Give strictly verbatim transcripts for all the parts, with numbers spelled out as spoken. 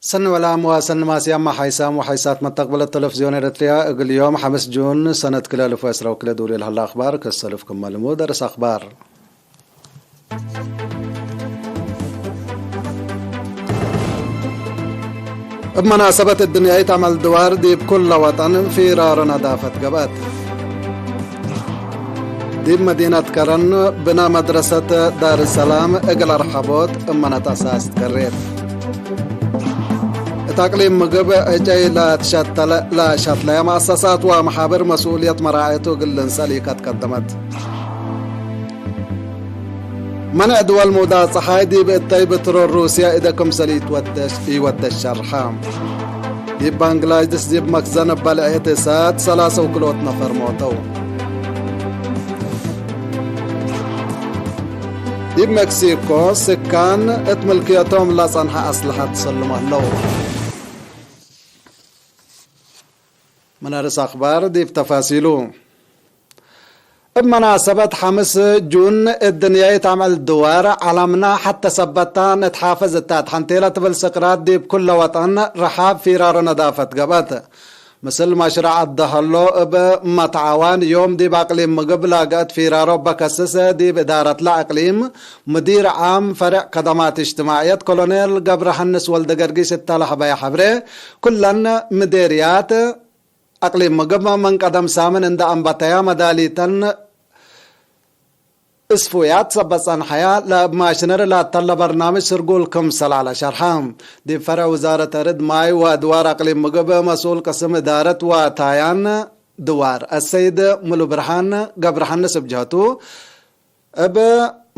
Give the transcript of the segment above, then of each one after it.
ሰኒ ወላም ወሰኒ ማስያም ሓይሳም ወሓይሳት መተቅብለት ተለፍዝዮን ኤረትርያ፣ እግል ዮም ሐምስ ጁን ሰነት ክልኤ አልፍ ወዕስራ ወክልኤ ዱል ለሀለ አክባር ከሰልፍ ክመ ልሙድ። አርእስ አክባር። እብ መናሰበት እድንያይት አመል ድዋር ዲብ ኩለ ወጠን ፊራሮ ነዳፈት ገብአት። ዲብ መዲነት ከረን ብና መድረሰት ዳር ሰላም እግል አርሐቦት እመነት አሳስ ትከሬት። እት አቅሊም ምግብ ዕጨይ ለትሸተለ ለሸትለየ መአሰሳት ወመሓብር መስኡልየት መራዐቱ እግል ልንሰል ኢከትቀደመት። መንዕ ድወል ሙዳት ጸሓይ ዲብ እተይ ብትሮል ሩስያ እደ ክምሰል ኢትወደሽ፣ ኢወደሽ ሸርሐ። ዲብ ባንግላድሽ ዲብ መክዘን እበ ልዕየት እሳት ሰላሰ ወክልኦት ነፈር ሞተው። ዲብ ሜክሲኮ ስካን እት ምልክየቶም ለጸንሐ አስለሐት ሰልሞ ህለው። ምን አርእስ አክባር ዲብ ተፋሲሉ። እብ መናሰበት ሐምስ ጁን እድንያይት አምዕል ድዋር ዐለምና ሐተ ሰበታ ንትሓፈዝ እታት ሐንቴ ለትብል ስቅራት ዲብ ኩለ ወጠን ረሓብ ፊራሮ ነዳፈት ገብአት። ምስል መሽረዕ አደሀሎ እብ መትዓዋን ዮም ዲብ አቅሊም ምግብ ላግአት ፊራሮ እበ ከስስ ዲብ እዳረትለ አቅሊም ሙዲር ዓም ፈሬዕ ከደማት እጅትማዕየት ኮሎኔል ገብረሐንስ ወልደገርጊስ እተ ለሀበየ ሐብሬ፣ ኩለን ምዴርያት አቅሊም ምግብ ምን ቀደም ሳምን እንደ አንበተያ መዳሊተን እስፉያት ሰበት ጸንሐያ፣ ለእብ ማሽነሪ ላተለ በርናምጅ ስርጉል ክምሰል ዐለ ሸርሐ። ዲብ ፈርዕ ውዛረት አርድ ማይ ወአድዋር አቅሊም ምግብ መስኡል ቅስም እዳረት ወአታያን ድዋር አሰይድ ሙሉ ብርሃን ገብረሐንስ እብ ጀህቱ፣ እብ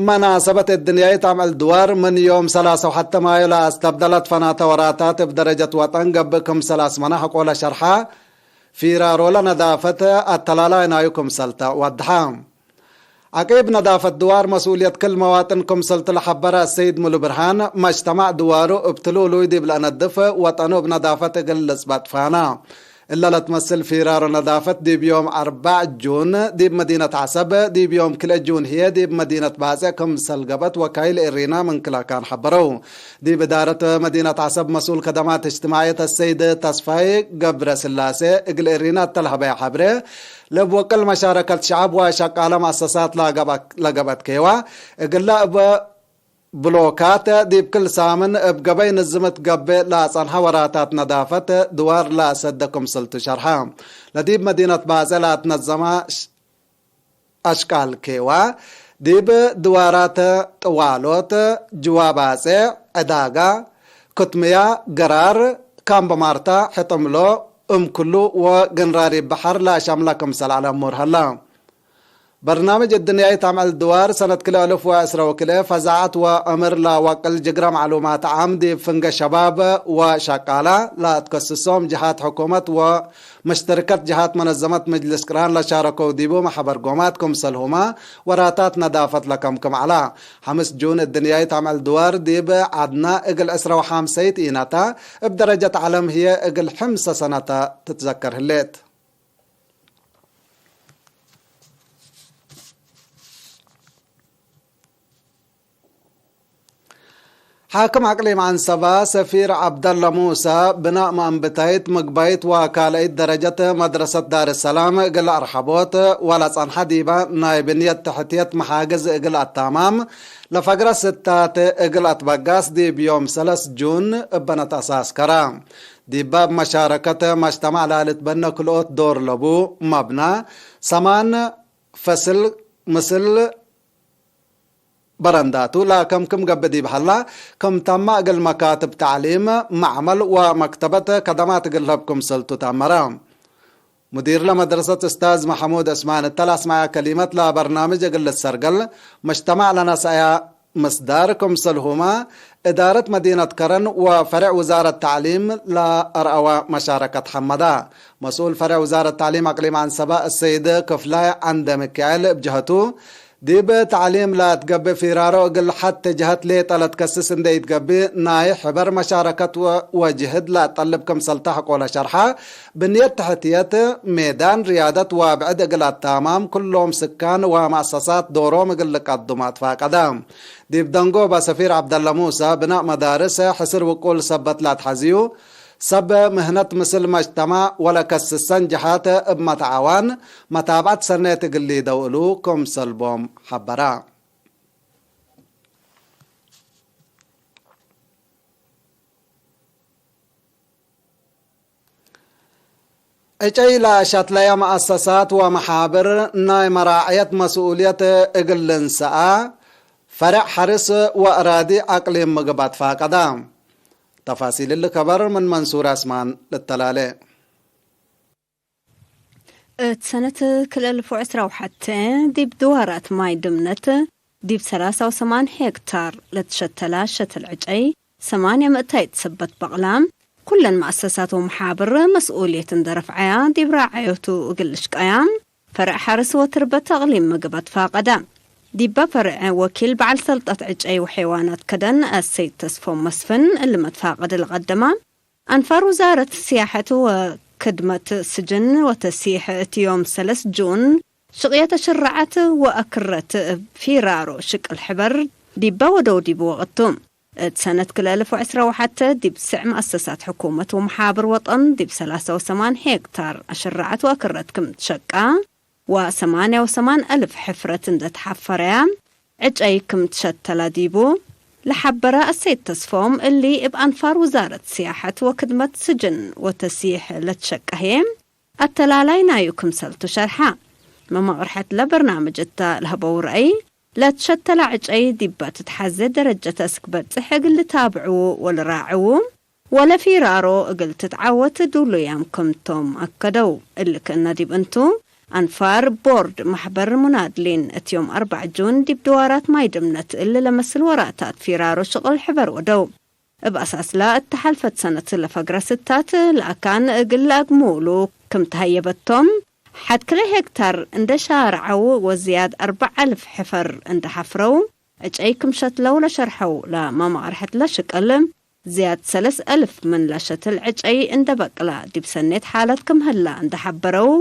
መናሰበት እድንያይት አምዕል ድዋር ምን ዮም ሰላሰ ወሐተ ማዮ ለአስተብደለት ፈናተ ወራታት እብ ደረጀት ወጠን ገብእ ክምሰል አስመነ ሐቆለ ሸርሐ፣ ፊራሮለ ነዳፈት አተላላይ ናዩ ክምሰል ተወድሐ። ዐቂብ ነዳፈት ድዋር መስኡልየት ክል መዋጥን ክምሰልቱ ለሐበረ አሰይድ ሙሉ ብርሃን፣ መጅተማዕ ድዋሩ እብ ትሉሉይ ዲብ ለአነድፍ ወጠኑ እብ ነዳፈት እግል ልጽበጥ ፋና። እለ ለትመስል ፊራሮ ነዳፈት ዲብ ዮም አርበዕ ጁን ዲብ መዲነት ዐሰብ፣ ዲብ ዮም ክልኤ ጁን ህዬ ዲብ መዲነት ባጼዕ ክምሰል ገብአት ወካይል ኤሪና ምን ክላካን ሐበረው። ዲብ እዳረት መዲነት ዐሰብ መስኡል ከደማት እጅትማዕየት አሰይድ ተስፋይ ገብረስላሴ እግል ኤሪና እተ ለሀበየ ሐብሬ፣ ለእብ ወቅል መሻረከት ሸዐብ ወሸቃለ መአሰሳት ለገብአት ኬዋ፣ እግለ እብ ብሎካት ዲብ ክል ሳምን እብ ገበይ ንዝም ትገብእ ለአጸንሐ ወራታት ነዳፈት ድዋር ለአሰደ ክምሰልቱ ሸርሐ። ለዲብ መዲነት ባጼዕ ለአትነዘመ አሽቃል ኬዋ፣ ዲብ ድዋራት ጥዋሎት፣ ጅዋባጼዕ፣ ዕዳጋ፣ ክትምያ፣ ገራር፣ ካምበ ማርታ፣ ሕጥምሎ፣ እም ክሉ ወግንራሪብ በሐር ለአሸምላ ክምሰል ዐለ እሙር ሀላ። በርናምጅ እድንያይት አምዕል ድዋር ሰነት ክልኤ አልፍ ወዕስረ ወክልኤ ፈዛዐት ወአምር ለወቅል ጅግረ ማዕሉማት ዓም ዲብ ፍንገ ሸባብ ወሸቃላ ለአትከስሶም ጀሃት ሕኩመት ወ መሽተርከት ጀሃት መነዘመት መጅልስ ቅራን ለሻረከው ዲቡ መሐበር ጎማት ክምሰልሁመ ወራታት ነዳፈት ለከምክም ዐላ። ሐምስ ጁን እድንያይት አምዕል ድዋር ዲብ ዐድና እግል ዕስረ ወሐምሰይት ኢነታ እብ ደረጀት ዐለም ህዬ እግል ሕምሰ ሰነተ ትትዘከር ህሌት። ሓክም አቅሊም ዐንሰበ ሰፊር ዐብደለ ሙሰ፣ ብናእ መአንብታይት፣ ምግባይት ወካልአይት ደረጀት መድረሰት ዳር ሰላም እግል አርሐቦት ወለጸንሐ ዲበ ናይ ብንየት ተሕትየት መሓግዝ እግል አታማም ለፈግረት ስታት እግል አትበጋስ ዲብ ዮም ሰለስ ጁን እበ ነትአሳስ ከረ። ዲበ እብ መሻረከት መጅተማዕ ላልትበነ ክልኦት ዶር ለቡ መብነ ሰማን ፈስል ምስል በረንዳቱ ለከምክም ገብእ ዲብ ሀላ፣ ክም ተመ እግል መካትብ ተዕሊም፣ መዕመል ወመክተበት ከደማት እግል ለህብ ክምሰልቱ ተአመረ። ሙዲርለ መድረሰት እስታዝ መሐሙድ ዕስማን እተ ለአስመዐ ከሊመት ለበርናምጅ እግል ልትሰርገል፣ መጅተማዕ ለነስአያ ምስዳር ክምሰልሁመ፣ እዳረት መዲነት ከረን ወፈሬዕ ውዛረት ተዕሊም ለአርአወ መሻረከት ሐመደ። መስኡል ፈሬዕ ውዛረት ተዕሊም አቅሊም ዐንሰበ እሰይድ ክፍላይ ዐንደ ሚካኤል እብ ጀሀቱ፣ ዲብ ተዕሊም ለአትገብእ ፊራሮ እግል ሐቴ ጀሀት ሌጠ ለትከስስ እንዴ ኢትገብእ፣ ናይ ሕበር መሻረከት ወ-፣ ወጅህድ ለአጠልብ ክምሰል ተሐቆለ ሸርሐ፣ ብንየት ተሕትየት፣ ሜዳን ርያደት ወብዕድ እግል አታማም፣ ክሎም ስካን ወመአሰሳት ዶሮም እግል ልቀዱም አትፋቀደ። ዲብ ደንጎበ ሰፊር ዐብደለ ሙሰ፣ ብናእ መዳርስ ሕስር ውቁል ሰበት ለአትሐዝዩ፣ ሰብ ምህነት ምስል መጅተማዕ ወለከስሰን ጀሃት እብ መትዓዋን መታብዐት ሰኔት እግል ሊደው እሉ ክምሰልቦም ሐበረ። ዕጨይ ለአሸትለየ መአሰሳት ወመሓብር ናይ መራዕየት መስኡልየት እግል ልንሰአ፣ ፈርዕ ሐርስ ወአራዲ አቅሊም ምግብ አትፋቀደ። ተፋሲል እሊ ከበር ምን መንሱር አስማን ልተላሌ። እት ሰነት ክልኤ አልፍ ወዕስራ ወሐቴ፣ ዲብ ድዋራት ማይ ድምነት፣ ዲብ ሰላሳ ወሰማን ሄክታር ለትሸተላ ሸትል ዕጨይ፣ ሰማንያ ምእታይት ሰበት በቅላ፣ ኩለን መአሰሳት ወመሓብር መስኡልየት እንደ ረፍዐያ፣ ዲብ ራዐዮቱ እግል ልሽቀያ፣ ፈርዕ ሐርስ ወትርበት አቅሊም ምግብ አትፋቀደ። ዲበ ፈርዕ ወኪል በዐል ሰልጠት ዕጨይ ወሐይዋናት ከደን አሰይድ ተስፎም መስፍን እሊ መትፋቀድ ለቀደመ፣ አንፋር ውዛረት ስያሐት ወክድመት ስጅን ወተሲሕ እት ዮም ሰለስ ጁን ሽቅየት አሽረዐት ወአክረት እብ ፊራሮ ሽቅል ሕበር ዲበ ወደው ዲብ ወቅቱ። እት ሰነት ክልኤ አልፍ ወዕስራ ወሐቴ ዲብ ስዕ መአሰሳት ሕኩመት ወመሓብር ወጠን ዲብ ሰላሳ ወሰማን ሄክታር አሽረዐት ወአክረት ክም ትሸቃ፣ ወሰማንያ ወሰማን አልፍ ሕፍረት እንደ ተሐፈረያ ዕጨይ ክም ትሸተላ ዲቡ ለሐበረ አሰይድ ተስፎም፣ እሊ እብ አንፋር ውዛረት ስያሐት ወክድመት ስጅን ወተሲሕ ለትሸቀ ህዬ አተላላይ ናዩ ክምሰልቱ ሸርሐ። መመቅርሐት ለበርናምጅ እተ ለሀበው ረአይ፣ ለትሸተለ ዕጨይ ዲበ ትትሐዜ ደረጀት እስክ በጽሕ እግል ልታብዕዉ ወልራዕዉ፣ ወለፊራሮ እግል ትትዓወት ዱሉያም ክምቶም አከደው። እሊ ክእነ ዲብ እንቱ፣ አንፋር ቦርድ ማሕበር ሙናድሊን እት ዮም አርበዕ ጁን ዲብ ድዋራት ማይ ድምነት እሊ ለመስል ወራታት ፊራሮ ሽቅል ሕበር ወደው። እብ አሳስላ እት ሐልፈት ሰነት ለፈግረ ስታት ለአካን እግል ለአግሙሉ ክም ተሀየበቶም፣ ሐድ ክልኤ ሄክታር እንደ ሻርዐው ወዝያድ አርበዕ አልፍ ሕፈር እንደ ሐፍረው፣ ዕጨይ ክም ሸትለው ለሸርሐው ለመመቅርሐት ለሽቅል፣ ዝያድ ሰለስ አልፍ ምን ለሸትል ዕጨይ እንደ በቅላ ዲብ ሰኔት ሓለት ክም ህላ እንደ ሐበረው፣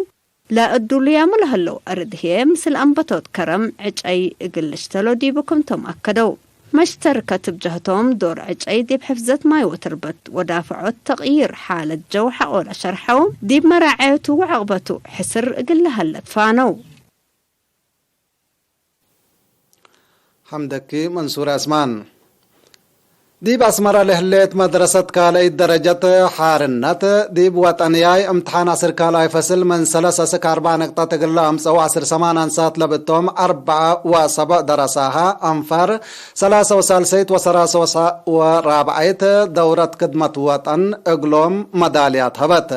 ለእዱሉያሙ ለህለው አርድ ህዬ ምስል አንበቶት ከረም ዕጨይ እግል ልሽተሎ ዲቡ ክምቶም አከደው። መሽተርከት እብ ጀህቶም ዶር ዕጨይ ዲብ ሕፍዘት ማይ ወትርበት ወዳፍዖት ተቅይር ሓለት ጀው ሐቆ ለሸርሐው፣ ዲብ መራዐየቱ ወዐቅበቱ ሕስር እግል ለሀለ ትፋነው። ሐምደኪ መንሱር አስማን። ዲብ አስመረ ለህሌት መድረሰት ካልአይት ደረጀት ሓርነት፣ ዲብ ወጠንያይ እምትሓን ዐስር ካልኣይ ፈስል ምን ሰለስ እስክ አርበዕ ነቅጠት እግል ለአምጸው ዐስር ሰማን አንሳት ለብቶም አርበዕ ወሰቡዕ ደረሳሀ አንፋር ሰላሰ ወሳልሰይት ወሰላሰ ወራብዓይት ደውረት ክድመት ወጠን እግሎም መዳልያት ሀበት።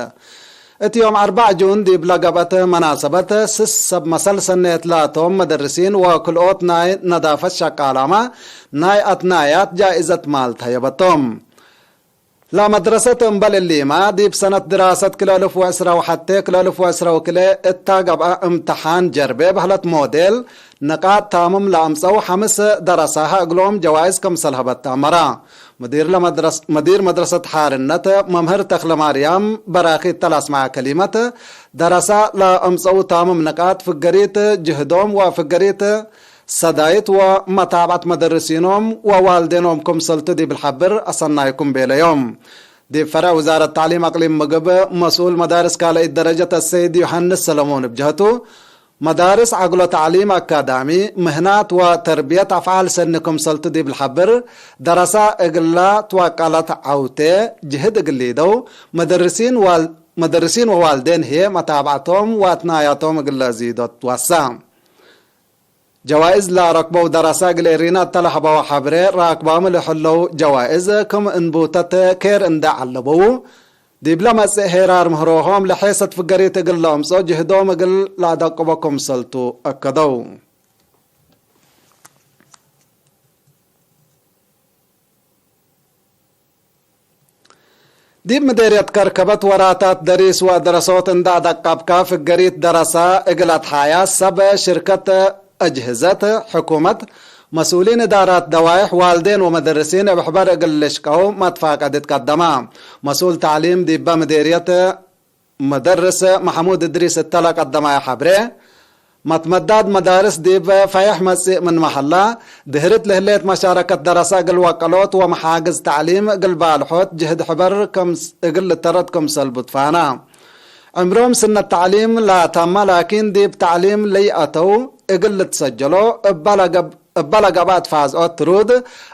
እት ዮም አርበዕ ጁን ዲብ ለገብአት መናሰበት፣ ስስ ሰብ መሰል ሰኔት ላቶም መደርሲን ወክልኦት ናይ ነዳፈት ሸቃላመ ናይ አትናያት ጃኢዘት ማል ተህየበቶም። ለመድረሰት እምበል እሊመ፣ ዲብ ሰነት ድራሰት ክልኤ አልፍ ወዕስራ ወሐቴ ክልኤ አልፍ ወዕስራ ወክልኤ እታ ገብአ እምትሓን ጀርቤ በህለት ሞዴል፣ ንቃጥ ታምም ለአምጸው ሐምስ ደረሳሀ እግሎም ጀዋይዝ ክምሰል ሀበት ተአመረ። ሙዲር ለመድረስ-፣ ሙዲር መድረሰት ሓርነት መምህር ተክለማርያም በራኺ እተ ለአስመዐ ከሊመት፣ ደረሳ ለአምጸው ታምም ንቃጥ ፍገሪት ጅህዶም ወፍገሪት ሰዳይት ወመታብዐት መደርሲኖም ወዋልዴኖም ክምሰልቱ ዲብ ለሐብር አሰናይኩም ቤለዮም። ዲብ ፈረዕ ውዛረት ተዕሊም አቅሊም ምግብ መስኡል መዳርስ ካልአይት ደረጀት አሰይድ ዮሐንስ ሰለሞን እብ ጀህቱ፣ መዳርስ ዐግሎ ተዕሊም አካዳሚ፣ ምህናት ወተርብየት አፍዓል ሰኒ ክምሰልቱ ዲብ ለሐብር፣ ደረሳ እግላ ትዋቀለት ዐውቴ ጅህድ እግል ሊደው፣ መደርሲን ዋል-፣ መደርሲን ወዋልዴን ህዬ መታብዐቶም ወአትናያቶም እግለ ዚዶ ትዋሳ። ጀዋይዝ ለአረክበው ደረሳ እግል ኤሪና እተ ለሀበው ሐብሬ፣ ራክባሙ ለህለው ጀዋይዝ ክም እንቡተት ኬር እንዴ ዐለበው፣ ዲብለ መጽእ ሄራር ምህሮሆም ለሔሰት ፍገሪት እግል ለአምጽኦ ጅህዶም እግል ለአደቅቦ ክምሰልቱ አከደው። ዲብ ምዴርየት ከርከበት ወራታት ደሪስ ወደረሶት እንደ አደቀብካ፣ ፍገሪት ደረሳ እግል አትሓያ ሰብ ሽርከት አጅህዘት ሕኩመት፣ መስኡሊን እዳራት ደዋይሕ፣ ዋልዴን ወመደርሲን እብ ሕበር እግል ልሽቀው መትፋቀድት ቀደማ። መስኡል ተዕሊም ዲበ ምዴርየት መደርስ መሐሙድ እድሪስ እተ ለቀደማየ ሐብሬ፣ መትመዳድ መዳርስ ዲብ ፈይሕ መጽእ ምንመ ሀላ፣ ድህርት ለህሌት መሻረከት ደረሰ እግል ወቀሎት ወመሓግዝ ተዕሊም እግል ባልሖት ጅህድ ሕበር ክምስ-፣ እግል ልተረድ ክምሰል ቡ ትፋና። ዕምሮም ስነት ተዕሊም ላተመ ላኪን ዲብ ተዕሊም ለይአተው እግል ልትሰጀሎ፣ እበ ለገብ-፣ እበ ለገብአት ፋዝዖት ትሩድ፣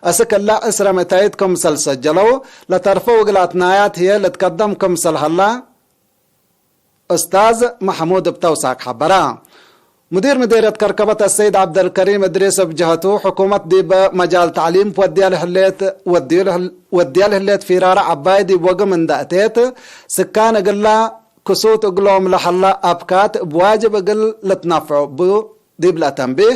እስክ እለ ዕስረ ምእታይት ክምሰል ሰጀለው፣ ለተርፈው እግል አትናያት ህዬ ልትከደም ክምሰል ሀላ፣ ኡስታዝ መሕሙድ እብ ተውሳክ ሐበረ። ሙዲር ምዴርየት ከርከበት አሰይድ ዐብደልከሪም እድሪስ እብ ጀሀቱ፣ ሕኩመት ዲብ መጃል ተዕሊም ወድያ ለህሌት፣ ወድዩ ለህል-፣ ወድያ ለህሌት ፊራረ ዐባይ ዲብ ወግም እንደ አቴት፣ ስካን እግላ ክሱት እግሎም ለሀላ አብካት እብ ዋጅብ እግል ልትነፍዑ እቡ ዲብለ ተንቢህ፣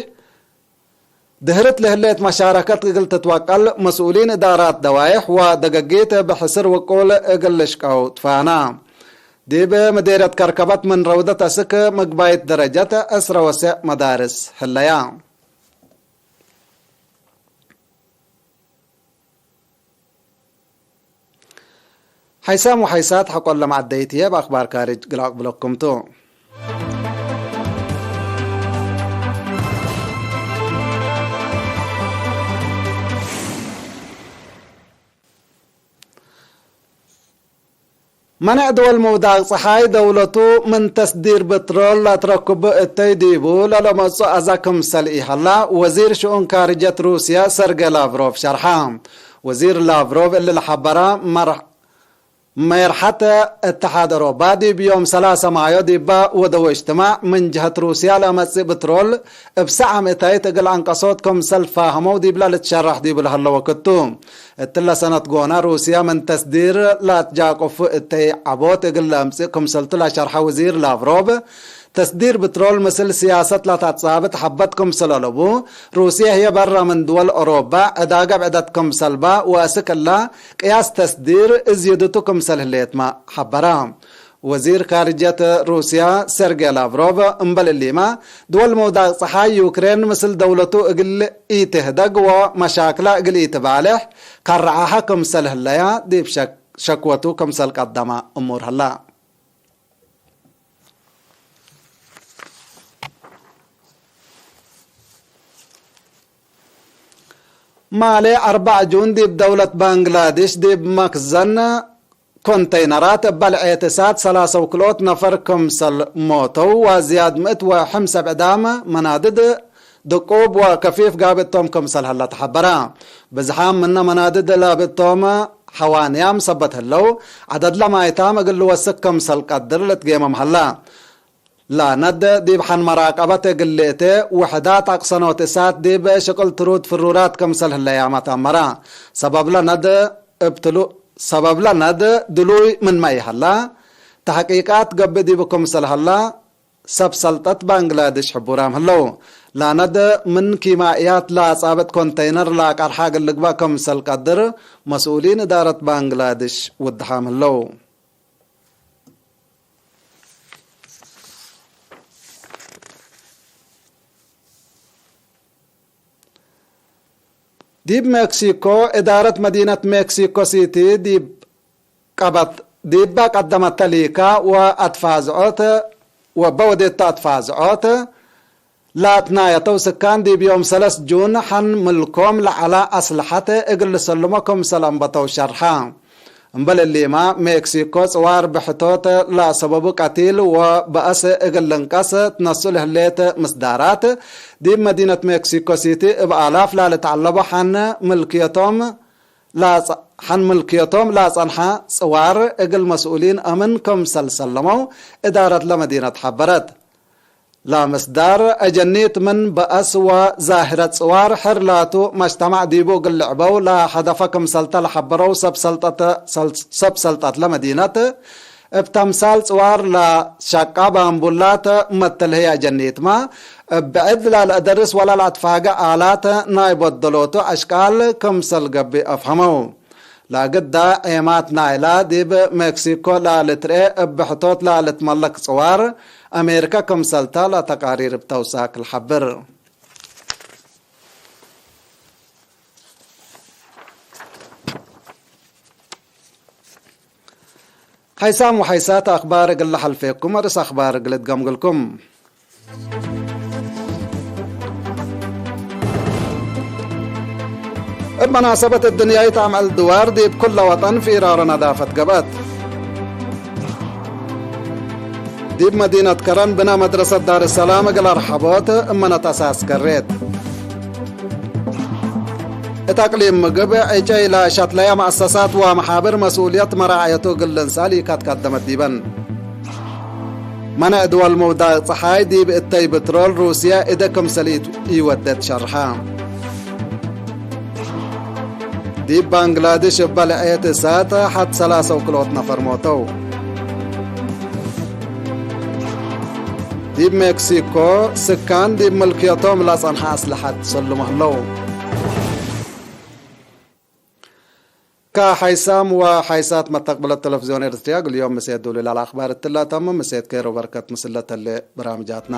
ድህርት ለህሌት መሻረከት እግል ትትወቀል፣ መስኡሊን እዳራት ደዋይሕ ወደገጊት እብ ሕስር ውቁል እግል ልሽቀው ትፋና። ዲብ ምዴርየት ከርከበት ምን ረውደት አስክ ምግባይት ደረጀት ዕስረ ወሰዕ መዳርስ ህለያ። ሐይሳም ወሐይሳት ሐቆለ መዐደይት ህዬ እብ አክባር ካርጅ እግል አቅብለኩም ቱ። መንዕ ድወል ምውዳቅ ጸሓይ ደውለቱ ምን ተስዲር ብትሮል ለአትረክቡ እተይ ዲቡ ለለመጹ አዛ ክምሰል ኢሀላ፣ ወዚር ሽኡን ካርጀት ሩስየ ሰርጌ ላቭሮቭ ሸርሐ። ወዚር ላቭሮቭ እሊ ለሐበረ መር-፣ ሜርሐት እትሓድ አውሮባ ዲብ ዮም ሰላሰ ማዮ ዲበ ወደወ እጅትማዕ፣ ምን ጀሀት ሩስያ ለአመጽእ ብትሮል እብ ሰዓም እታይት እግል አንቀሶት ክምሰል ትፋሀመው ዲብለ ልትሸረሕ ዲቡ ለሀለ ወክቱ። እትለ ሰነት ጎነ ሩስያ ምን ተስዲር ለአትጃቁፉ እተይ ዐቦት እግል ለአምጽእ ክምሰልቱ ለሸርሐ ወዚር ላቭሮቭ፣ ተስዲር ብትሮል ምስል ስያሰት ለተአትጻብጥ ሐበት ክምሰል አለቡ፣ ሩስየ ህዬ በረ ምን ድወል አውሮባ ዕዳገ ብዕደት ክምሰልባ ወአስክ እለ ቅያስ ተስዲር እዝዩድቱ ክምሰል ህሌትመ ሐበረ። ወዚር ካርጀት ሩስያ ሰርጌ ላቭሮቭ እምበል እሊመ፣ ድወል ምውዳቅ ጸሓይ ዩክሬን ምስል ደውለቱ እግል ኢትህደግ ወመሻክላ እግል ኢትባልሕ ከረዓሀ ክምሰል ህለያ ዲብ ሸክ-፣ ሸክወቱ ክምሰል ቀደመ እሙር ሀላ። ማሌ አርበዕ ጁን ዲብ ደውለት ባንግላዴሽ ዲብ መክዘን ኮንተይነራት እበ ልዔት እሳት ሰላሰ ወክልኦት ነፈር ክምሰል ሞተው ወዝያድ ምእት ወሐምሰ ብዕዳም መናድድ ድቁብ ወከፊፍ ጋብእቶም ክምሰል ሀለ ተሐበረ። ብዝሓም ምነ መናድድ ላብእቶም ሐዋንያም ሰበት ህለው፣ ዐደድለ ማይታም እግል ልወስክ ክምሰል ቀድር ልትጌመም ሀለ። ላነድ ዲብ ሐን መራቀበት እግል ልእቴ ውሕዳት አቅሰኖት እሳት ዲብ ሽቅል ትሩድ ፍሩራት ክምሰል ህለያመ ተአመረ። ሰበብለ ነድ እብ ትሉ-፣ ሰበብለ ነድ ድሉይ ምንመ ኢሀላ፣ ተሕቂቃት ገብእ ዲቡ ክምሰል ሀላ፣ ሰብ ሰልጠት ባንግላዴሽ ሕቡራም ህለው። ላነድ ምን ኪማእያት ለአጻብጥ ኮንተይነር ለአቀርሐ እግል ልግበእ ክምሰል ቀድር መስኡሊን እዳረት ባንግላዴሽ ውድሓም ህለው። ዲብ ሜክሲኮ፣ እዳረት መዲነት ሜክሲኮ ሲቲ ዲብ ቀበት፣ ዲበ ቀደመተ ሊካ ወአትፋዝዖት፣ ወበ ወዴተ አትፋዝዖት፣ ለአትናየተው ስካን ዲብ ዮም ሰለስ ጁን ሐን ምልኮም ለዐለ አስለሐት እግል ልሰልሞ ክምሰል አንበተው ሸርሐ። እምበል እሊመ፣ ሜክሲኮ ጽዋር ብሕቶት ለሰበቡ ቀቲል ወበአስ እግል ልንቀስ ትነስኡ ለህሌት ምስዳራት፣ ዲብ መዲነት ሜክሲኮ ሲቲ እብ አላፍ ላልትዐለቦ ሐን ምልክየቶም ላጸ-፣ ሐን ምልክየቶም ላጸንሐ ጽዋር እግል መስኡሊን አምን ክምሰል ሰለመው እዳረት ለመዲነት ሐበረት። ለምስዳር አጀኒት ምን በአስ ወዛህረት ጽዋር ሕር ላቱ መጅተማዕ ዲቡ እግል ልዕበው ለሀደፈ ክምሰልተ ለሐበረው ሰብ ሰልጠት፣ ሰብ ሰልጠት ለመዲነት፣ እብ ተምሳል ጽዋር ለሸቃ ባምቡላት መትልህይ አጀኒትመ፣ እብ ብዕድ ለልአደርስ ወለልአትፋገ አላት ናይ በደሎቱ አሽቃል ክምሰል ገብእ አፍሀመው። ለግዳ ዔማት ናይላ ዲብ ሜክሲኮ ለልትርኤ እብ ብሕቶት ለልትመለክ ጽዋር፣ አሜሪከ ክምሰልተ ለተቃሪር እብ ተውሳክ ለሐብር። ሐይሳም ወሐይሳት አክባር እግል ለሐልፌኩም፣ አርእስ አክባር እግል እትገምግልኩም። እብ መናሰበት እድንያይት አምዕል ድዋር ዲብ ኩለ ወጠን ፊራረ ነዳፈት ገብአት። ዲብ መዲነት ከረን ብነ መድረሰት ዳር ሰላም እግል አርሐቦት እመነት አሳስ ከሬት። እት አቅሊም ምግብ ዕጨይ ለሸትለየ መአሰሳት ወመሓብር መስኡልየት መራዐየቱ እግል ልንሳል ኢካትካደመት ዲበን። መነዕ ድወል ምውዳቅ ጸሓይ ዲብ እተይ ብትሮል ሩስየ እደ ክምሰል ኢወዴት ሸርሐ። ዲብ ባንግላድሽ እበ ለዐየት እሳት ሐት ሰላሰ ውክሎት ነፈር ሞተው። ዲብ ሜክሲኮ ስካን ዲብ ምልክየቶም ለጸንሐ አስለሐት ሰልሞ ህለው። ከሐይሳም ወሐይሳት መተቅብለት ተለፍዝዮን ኤረትርያ፣ እግል ዮም ምሴት ዱሉል አልአክባር እትላ ተምም። ምሴት ኬር ወበርከት ምስለ ተሌ በራምጃትና።